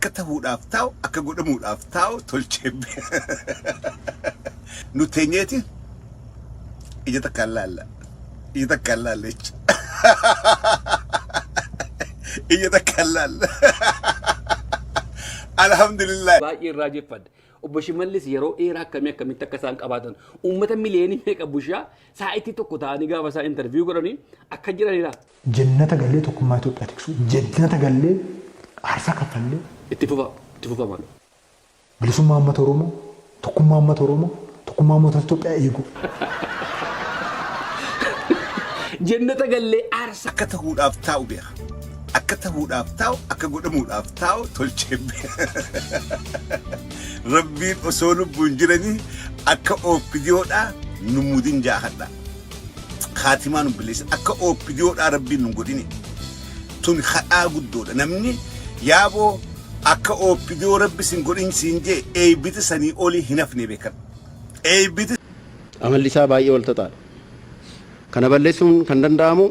Akka tahuudhaaf taa'u, akka godhamuudhaaf taa'u tolchee nu teenyeeti ija takkaan laalla. Ija takkaan laalla jechuudha. Ija takkaan laalla. Alhamdulillah. Baay'ee irraa jeffadha. Obbo Shimallis yeroo dheeraa akkamii akkamitti akka isaan qabaatan uummata miliyoonii meeqa bushaa saa'itii tokko ta'anii gaafa isaan interview godhanii akka jiranidha. Jennata gallee tokkummaa Itoophiyaa tiksuu, jennata gallee aarsaa kaffallee. Itti fufa, itti fufa maaloo. Bilisummaa uummata Oromoo, tokkummaa uummata Oromoo, tokkummaa uummata Itoophiyaa eeguu. Jennata gallee aarsaa. Akka tahuudhaaf taa'u beeka. Akka tahuudhaaf taa'u, akka godhamuudhaaf taa'u tolchee beeka. Rabbiin osoo lubbuun jiranii akka OPDOdhaa nu mudin jaahadha. Kaatimaa nu balleessin akka OPDOdhaa Rabbiin nu godhini. Tun hadhaa guddoodha. Namni yaaboo akka OPDO Rabbi sin godhin siin jee eeybiti sanii olii hin hafne beekan. Eeybiti Amalli isaa baay'ee walxaxaadha. Kana balleessuun kan danda'amu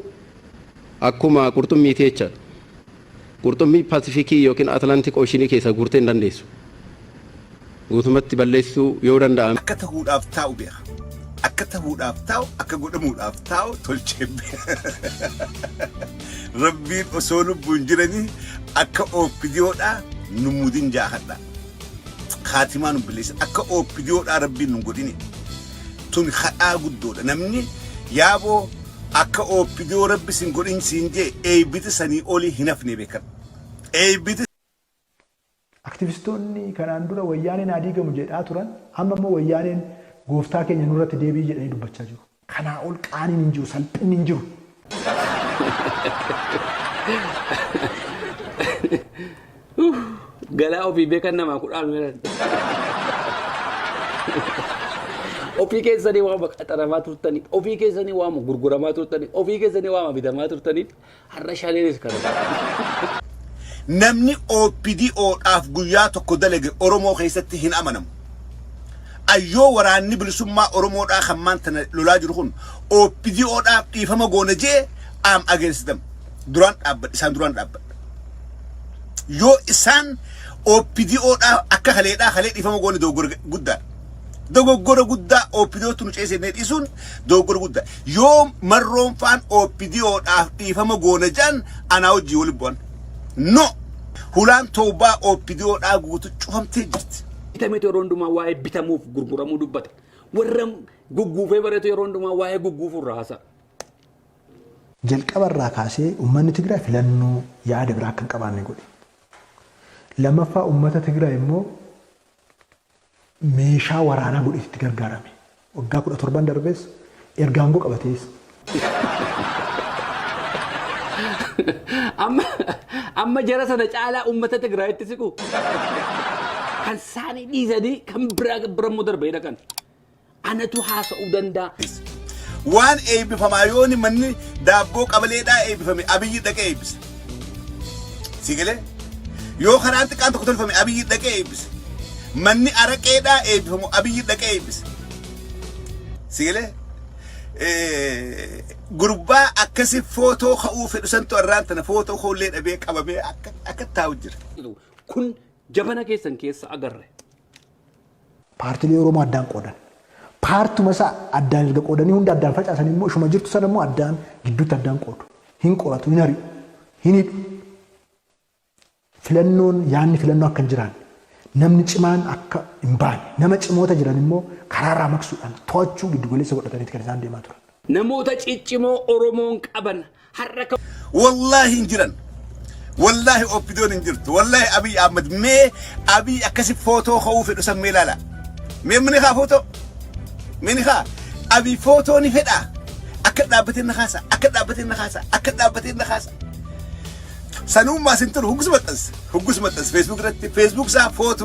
akkuma qurxummiiti jechaadha. Qurxummii Pasifikii yookiin Atlantik Ooshinii keessaa guurtee hin dandeessu. Guutumatti balleessuu yoo danda'ame. Akka tahuudhaaf taa'u beeka. Akka tahuudhaaf taa'u, akka godhamuudhaaf taa'u tolchee beeka. Rabbiin osoo lubbuun jiranii akka OPDOdhaa nu mudin jaahadha. Kaatimaa nu balleessin akka OPDOdhaa Rabbiin nu godhini. Tun hadhaa guddoodha. Namni yaaboo akka OPDO Rabbi sin godhin siin jee eeybiti sanii olii hin hafne beekan. Eeybiti Aktivistoonni kanaan dura Wayyaaneen haa diigamu jedhaa turan amma immoo Wayyaaneen gooftaa keenya nurratti deebi'i jedhanii dubbachaa jiru. Kanaa ol qaaniin hin jiru, salphinni hin jiru. Galaa ofii beekan namaa kudhaan jedhan. Ofii keessanii waama qaxaramaa turtaniif, ofii keessanii waama gurguramaa turtaniif, ofii keessanii waama bitamaa turtaniif har'a shaneenis kana. Namni OPDOdhaaf guyyaa tokko dalage Oromoo keessatti hin amanamu. Ayyoo waraanni bilisummaa Oromoodhaa kan maan tana lolaa jiru kun OPDOdhaaf dhiifama goona jee am against them. Duraan dhaabbadha isaan duraan dhaabbadha. Yoo isaan OPDOdhaaf akka kaleedhaa kalee dhiifama goone dogoggora guddaadha. Dogoggora guddaa OPDOtu nu ceesifnee dhiisuun dogoggora guddaa. Yoo marroon faan OPDOdhaaf dhiifama goona jedhan anaa wajjii walitti bu'an. No! Hulaan toobaa OPDOdhaa guutu cufamtee jirti. Bitametu yeroo hundumaa waa'ee bitamuuf gurguramuu dubbata. Warra gugguufee bareetu yeroo hundumaa waa'ee gugguufuu irraa haasa'a. Jalqaba irraa kaasee uummanni Tigraay filannoo yaada biraa akka hin qabaanne godhe. Lammaffaa uummata Tigraay immoo meeshaa waraanaa godheeti itti gargaarame. Waggaa 17n darbes erga aangoo qabatees. Amma amma jara sana caalaa uummata Tigraayitti siqu. Kan isaanii dhiisanii kan biraa bira immoo darbee dhaqan. Anatu haasa'uu danda'a. Waan eebbifamaa yooni manni daabboo qabaleedhaa eebbifame Abiyyi dhaqee eebbisa. Si galee? Yoo karaan xiqqaan tokko tolfame Abiyyi dhaqee eebbisa. Manni araqeedhaa eebbifamu Abiyyi dhaqee eebbisa. Si galee? Gurbaa akkasi footoo ka'uu fedhu santu arraan tana footoo ka'ullee dhabee qabamee akka akka taa'u jira. Kun jabana keessan keessa agarre. Paartilee Oromoo addaan qoodan. Paartuma isaa addaan erga qoodanii hunda addaan facaasanii immoo ishuma jirtu sana immoo addaan gidduutti addaan qoodu. Hin qoratu, hin ari'u, hin hidhu. Filannoon yaadni filannoo akka hin jiraanne, namni cimaan akka hin baane, nama cimoota jiran immoo karaarraa maqsuudhaan to'achuu giddu galeessa godhataniiti kan isaan deemaa turan. Namoota ciccimoo Oromoon qaban har'a kan Wallaahi hin jiran. Wallaahi OPDOn hin jirtu. Wallaahi Abiy Ahmad mee Abiy akkasi footoo ka'uu fedhu san mee ilaala. Mee mini kaa footoo. Mini kaa Abiy footoo ni fedha. Akka dhaabbatee na kaasa. Akka dhaabbatee na kaasa. Akka dhaabbatee na kaasa. Sanuummaa sin tolu huggus maxxansa. Huggus maxxansa Facebook irratti. Facebook isaa footoo.